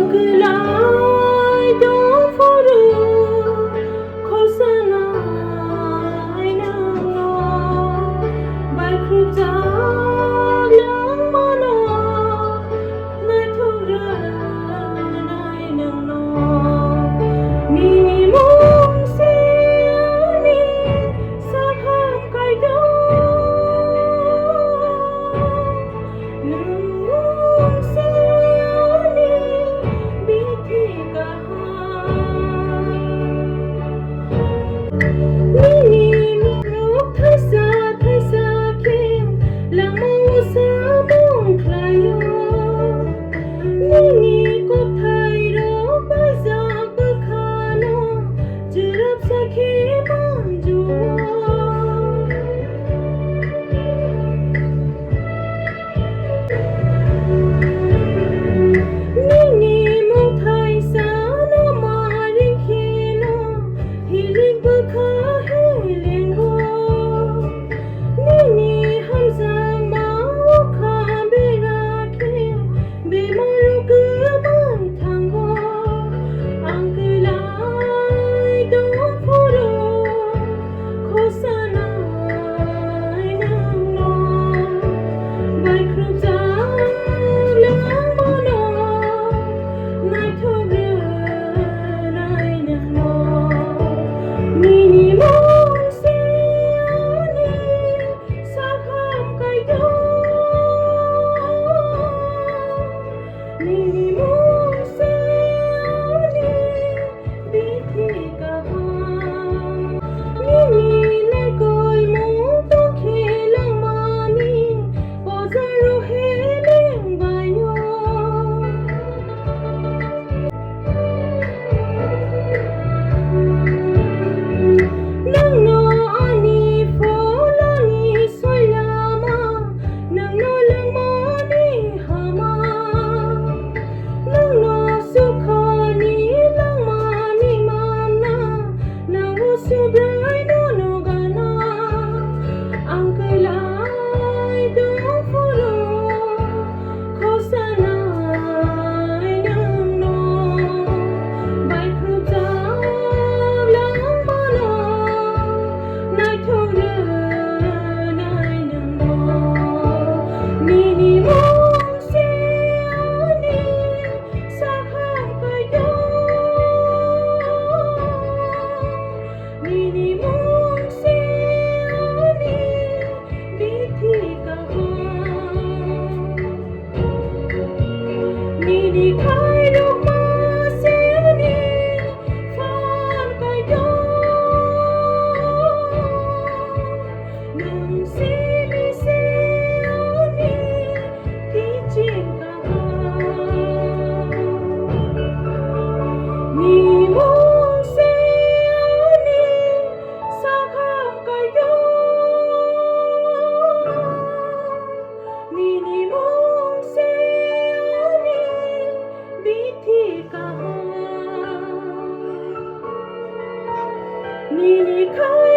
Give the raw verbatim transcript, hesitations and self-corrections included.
Kwlai tong phuru khosanai nwngno, baikhrupjak langmano naithok rwnai nwngno. Nini mung se ani sakham kaitor. Nwng se ani bithi kaham. Nini mukhung thaisa thaisa khe langmao samung khlaio. Nini kokthairok baijak bwkhano chwrapsa khe manju-o. Nini mung thaisano maring kheno hilik bwkha helengo. Nini hamjakma o kha bera khe bemar rok kwbai thango. Ang kwlai tong phuru khosanai nwngno, baikhrupjak langmano naithok rwnai nwngno. Nini mung se ani sakham kaitor. Nini mung se ani bithi kaham. Nini naikolmung tongkhe langmani bojaro heleng baio. Nwngno ani pholoni soilama, nwngno langmani hama. Nwngno sukhani langmani manna, nangno Subraino nugana. Ang kwlai tong phuru khosanai nwngno, baikhrupjak langmano naithok rwnai nwngno. Nini mung se ani sakham kaitor. Nini mung se ani bithi kaham. Nini khairokma se ani phan kaitor. Nwng simi se ani kiching kaham. Nini mung se ani sakham kaitor. Nini mung se ani bithi kaham. Nini khai